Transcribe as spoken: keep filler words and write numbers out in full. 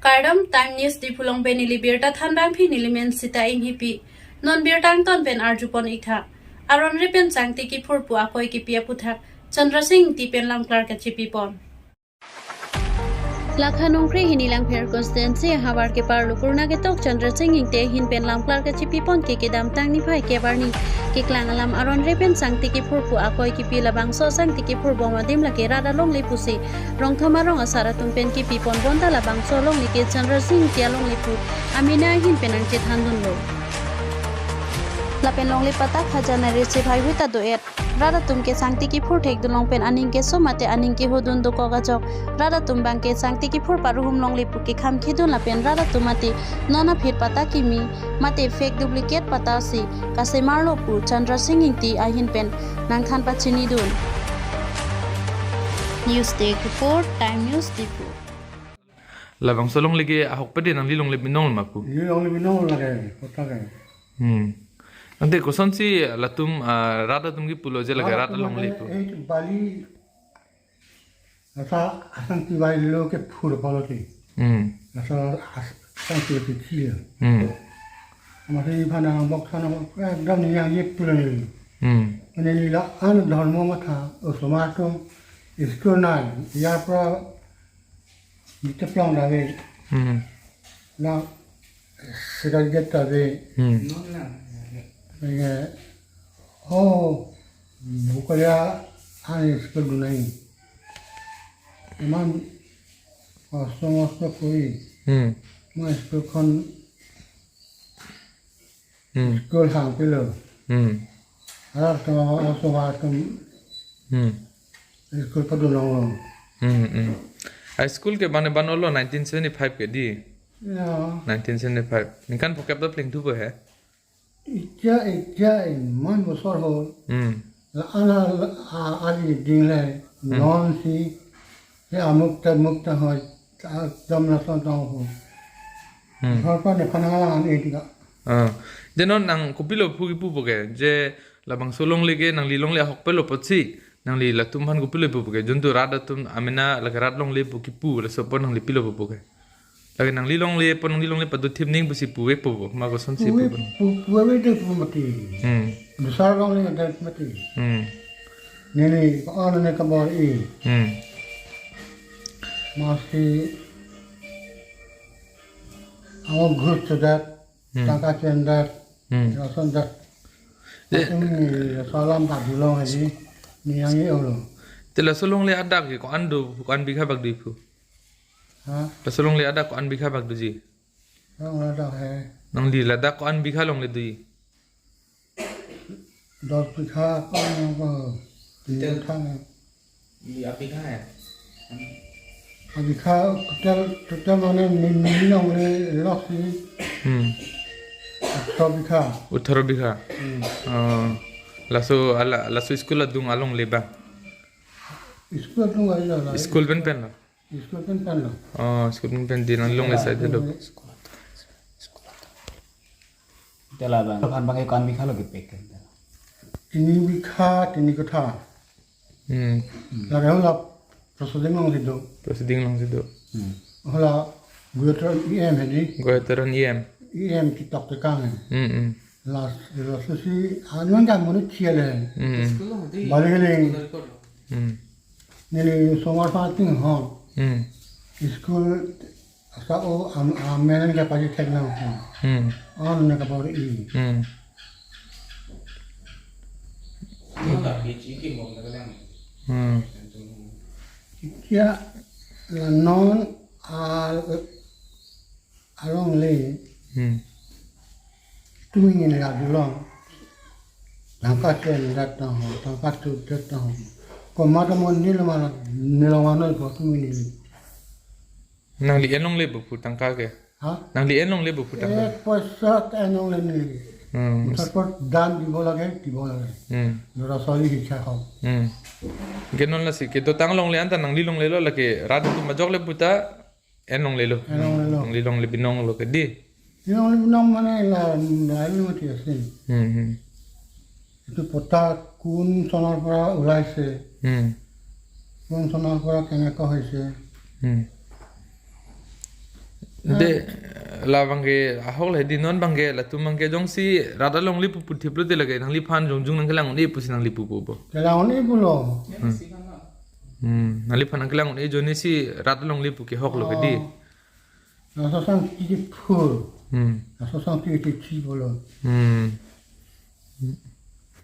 Kardom, Time News Diphu along pen neli birta thanbangpi, neli men Sita Inghipi. Non birta angton pen arjupon iktha. Aron re pen sangti kiphur pu akoi kipi aputhak Chandra Sing Ingti pen lamklar kachipipon. Lakha nongkre hini Langpher constituency ahavar keparlo Purna ketok Chandra Sing Ingti ahin pen lamklar kachipipon ke kedamtang niphai kep arni keklang alam aron re pen sangti kiphur pu akoi kipi, labangso sangti kiphur bom adim lake rat alongle pusi Rongthom arong asar atum pen kipipon bonta labangso alongle ke Chandra Sing Ingti alongle pu amena ahin pen nangchethandunlo. Lapen longle patta khajana receive haihoi ta do-et. Rat atum ke sangti kiphur thekdun long pen aning keso mate aning kehodun dokok ajok, rat atum abang ke sangti kiphur paruhum longle pu kekham khidun lapen rat atum mate non aphi patta kimi mate fake duplicate patta si kasemarlo pu Chandra Sing Ingti ahin pen nangthan pachinidun. News Desk Report, Time News Diphu. Labangso alongle ke ahokpet de nangli longle binong ma pu? Neli longle binong lake, kotha ke. Hmm. Ante kosonsi latum, ah, rat atum kipulo je lake rat alongle pu? Eh, bali, asa asangti bali lo kephur apotlo te. Hmm. Asa as-, asangti lo kechil. Hmm. Amatsi phana bok sana bok, eh, ekdom neli nangji pulo neli. Hmm. Mane neli la-an dhormo matha, osomar atum school nai, iyar pora niteplong dave. Hmm. Na segregated dave. Hmm. Nonke, oh, Bokalia an school dunai. Iman kosong kosong koi. Hmm. Iman school kon Hmm. School hang pilo. Hmm. Arat atum, osomar atum Hmm. School padun longlo. Hmm, hmm. A school ke bane banlo nineteen seventy-five ke di? Ya. Nineteen seventy-five. Ningkan phokep ta plengthupo he? Ejang, ejang, iman bosor ho. Hmm. La-an la, a, ali ding le, Hmm. non si, he amuk ta muk ta hoi, ta dam la son tong ho. Hmm. Hor pa ne phanang lang an e tika. Ah. Je non nang kopilo pu kipupo ke? Je labangso alongle ke nangli longle ahokpetlo apotsi nangli latum aphan kopilo pupo ke? Juntu rat atum amena lake rat alongle pu kipu, laso apot nangli pilo pupo ke? Lake nangli longle apot nangli longle pado thip ning pusi puve pupo, ma kosonsi Puve pupo? pu-, puve de pu mati. Hmm. Dusar alongle de mati. Hmm. Neli ko-an ne kabor-i. Hmm. Masi ang ghus chedat, Hmm. tangka chendat, Hmm. lason dat. Eh. Atum neli laso alam bak dulong aji, neli nangji-olo. Te laso alongle adak ke ko-an do, ko-an bigha bak do pu? Ha? Laso alongle adak ko-an bigha bak doji? Alongle adak he. Nangli ladak ko-an bigha alongle doji? Dos bigha ko-an ko. Total. Bigha ne. Di abigha ya? Abigha total, total mane ni, ni alongle lok si. Hmm. Atharo bigha. Atharo bigha. Hmm. Oh. Laso ala, laso school adung alongle ba? School adung ala la. School pen pen lo? School pen pen lo. Oh, school pen pen di nang longle side lo. Te labang, labang ke ko-an bigha lo kepek ke? Tini bigha, tini kotha. Hmm. Lake hala proceeding alongsi do. Proceeding alongsi do. Hmm. Hala Guwahati E M he di. Guwahati E M. E M kitok tekang he. Hmm, hmm. La, laso si, anon ka monit chele. Hmm. Balik leng. Hmm. Neli osomar aphan ating hon. Hmm. School asa o am, amen ke paji thek nang hon. Hmm. An ne kabor-i. Hmm. Hmm. Ejang la non a alongle. Hmm. Tumi neli adulong. Tangka chendat tang ho, tangka tudet tang ho. Komat amon neli mana neli longle po tumi neli. Nangli en longle po pu tangka ke? Ha? Nangli en longle po pu tangka? Ek poisa ta en longle neli. Hmm. Tarpor dan dibo lage, dibo lage. Hmm. Lorasali hicha ho. Hmm. Ke non lasi kedotang alongle anta nangli longlelo, lake rat atum ajok le pu ta en longlelo. En longlelo. Nangli longle binonglo ke di? Neli longle binong mane la, la ini mati asin. Hmm, hmm. Itu patta kun sonar pora ulaise. Hmm. Kun sonar pora keneko hoise. Hmm. De, labangke ahok le di non abangke latum abangke jongsi rat alongle pupu thiplo te lake nangliphan jongjung nangkelang un-e pusi nangli pupo bo. Kelang un-e pulo. Hmm. Nangliphan nangkelang un-e ajoine si rat alongle pu kehok lo ke di. Oh. Laso sang titi phur. Hmm. Laso sang titi thi pulo. Hmm.